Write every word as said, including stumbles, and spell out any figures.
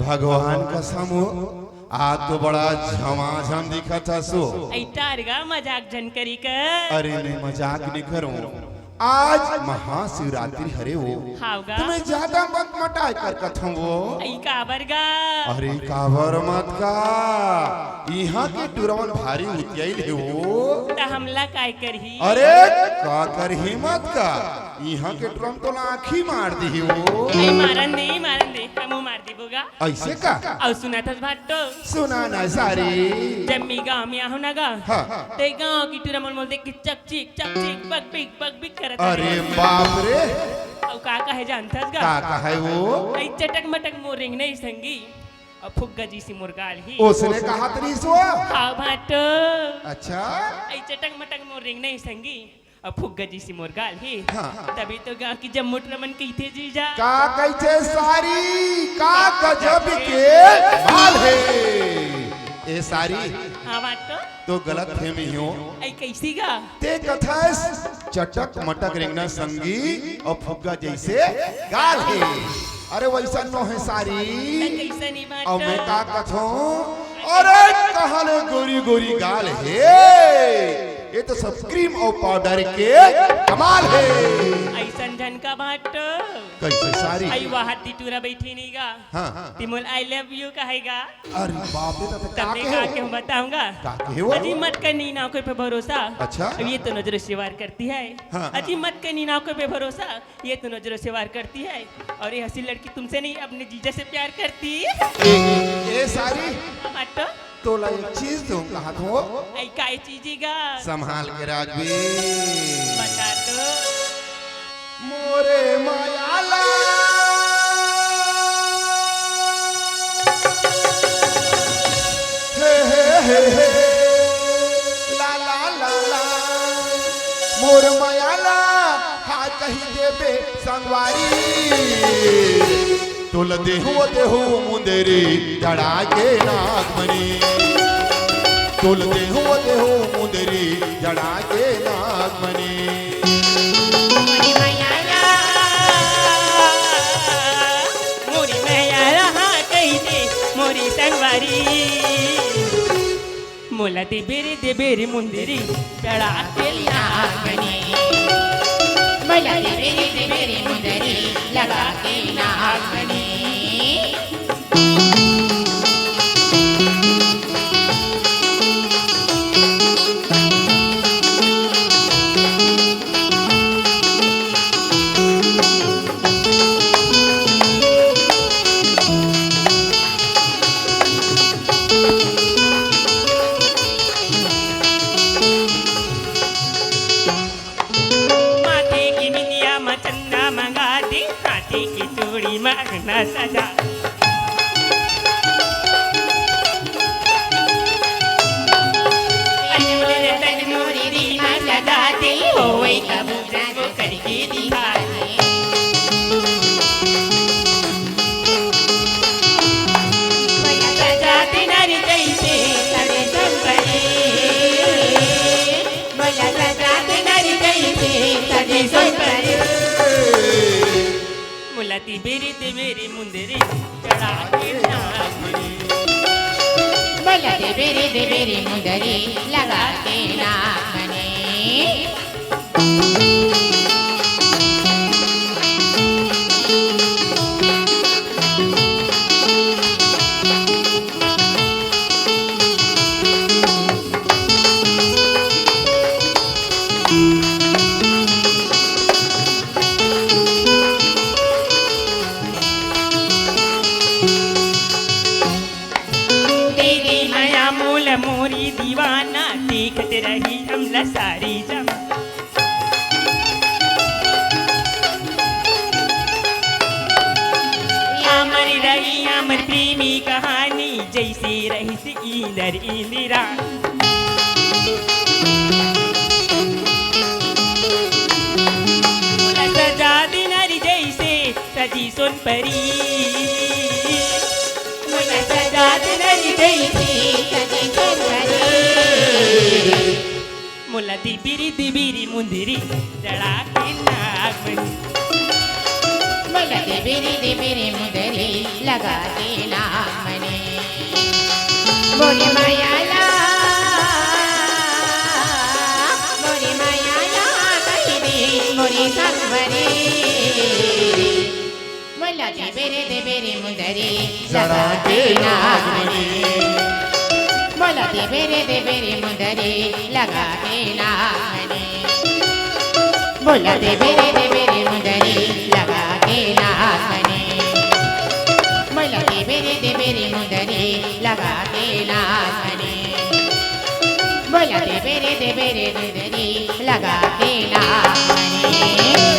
भगवान कसम हो, आज तो बड़ा झमाझम दिखत हस ओ। अई टार गा, मजाक झन करी कर। अरे मैं मजाक नइ करों, आज महाशिवरात्रि हरे ओ। हाव गा। त मैं जादा मटमटाय कर कथों ओ। अई काबर गा? अरे काबर मत का, इहाँ के टुरा मन भारी उतियाइल हे ओ। त हमला काय करही? अरे का करही मत का, इहाँ के टुरा मन तोला आँखी मार दिही ओ। अई मारन दे, मारन दे, हमू मार दिबो गा। अइसे का? अउ सुनत हस भाटो? सुना ना सारी। जब मैं गाँव में आहूँ ना गा, हाँ। ते गाँव के टुरा मन मोला देख के चकचिक, चकचिक, बकबिक, बकबिक करत अरे रहे। बाप रे। अउ का कहे जानथस गा? का कहे ओ? अई चटक मटक मोर रेंगना संगी, अउ फुग्गा जइसे मोर गाल ही। ओसने कहत रहिस ओ? हाँ भाटो। अच्छा। अई चटक मटक मोर रेंगना संगी, अउ फुग्गा जइसे मोर गाल ही। हाँ। तभी तो गाँव के जम्मो टुरा मन कहिथे जीजा। का कहिथे सारी? का गजब के माल हे। ए सारी। हाँ भाटो। तो गलतफहमी हो। अई कइसे गा? ते कथस चटक मटक रेंगना संगी अउ फुग्गा जइसे गाल हे। अरे वइसन नोहे सारी। त कइसन हे भाटो? अउ मैं का कथों? अरे कहाँ ले गोरी गोरी गाल हे। ये तो सब cream अउ powder के कमाल हे। अइसन झन का भाटो। कइसे सारी? अई वहाँ दे टुरा बइठे नइ गा। हाँ। ते मोला I love you कहे गा। अरे बाप रे, त का तब मैं कहे का ओ? कहूँ बताऊँ गा? का कहे ओ? अजी मत कर नीना आँखों पे भरोसा। अच्छा। अब ये तो नजरों से वार करती है। हाँ। अजी मत कर नीना आँखों पे भरोसा, ये तो नजरों से वार करती है। अउ ये हसीन लड़की तुमसे नहीं, अपने जीजा से प्यार करती। ए, ए सारी। हाँ, भाटो। तोला एक चीज दूँ कहत हों। अई काय चीज हे गा? संभाल के राखबे। बता तो। मोरे मया ला। हे, हे, हे, हे। ला, ला, ला, ला। मोर मया ला, हा कहि देबे संगवारी। तोला देहूँ, देहूँ मुंदरी, चढ़ा के नागमनी। तोला देहूँ, देहूँ मुंदरी, चढ़ा के नागमनी। मोरी मया ला, मोरी मया ला, हाँ कहि दे, मोरी संगवारी। मोला देबे रे, देबे रे मुंदरी, चढ़ा के नागमनी। मोला देबे रे, देबे रे मुंदरी, लगा के नागमनी। माथे के बिंदिया म चंदा मंगा दे, हाथे के चूड़ी म अंगना सजा। अनमोल रतन मोरी रीमा सजा दे, होवई कबूरा को करके दिखा दे। मोला सजा दे नारी जइसे सजे संवरे। मोला सजा दे नारी जइसे सजे संवरे। मोला देबे रे, देबे रे मुंदरी चढ़ा के नागमनी। मोला देबे रे, देबे रे मुंदरी लगा के नागमनी। दीदी मया मोल मोरी दीवाना, देखत रही हमला सारी जमाना। अमर रही अमर प्रेमी कहानी, जइसे रहिस इंदर इंदिरा। मोला सजा दे नारी जइसे सजी सोन परी। मोला सजा दे नारी जइसे सजी सोन परी। मोला देबे रे देबे रे मुंदरी चढ़ा के नागमनी। मोला देबे रे देबे रे मुंदरी लगा के नाम ने। मोरी मया ला, मोरी मया ला कहि दे, मोरी संगवारी। मोला देबे रे, देबे रे मुंदरी, जड़ा के नाम ने। मोला देबे रे, देबे रे मुंदरी, लगा के नाम ने। मोला देबे रे, देबे रे मुंदरी, लगा के नाम ने। मोला देबे रे, देबे रे मुंदरी, लगा के नाम ने। मोला देबे रे, देबे रे मुंदरी, लगा के नाम ने।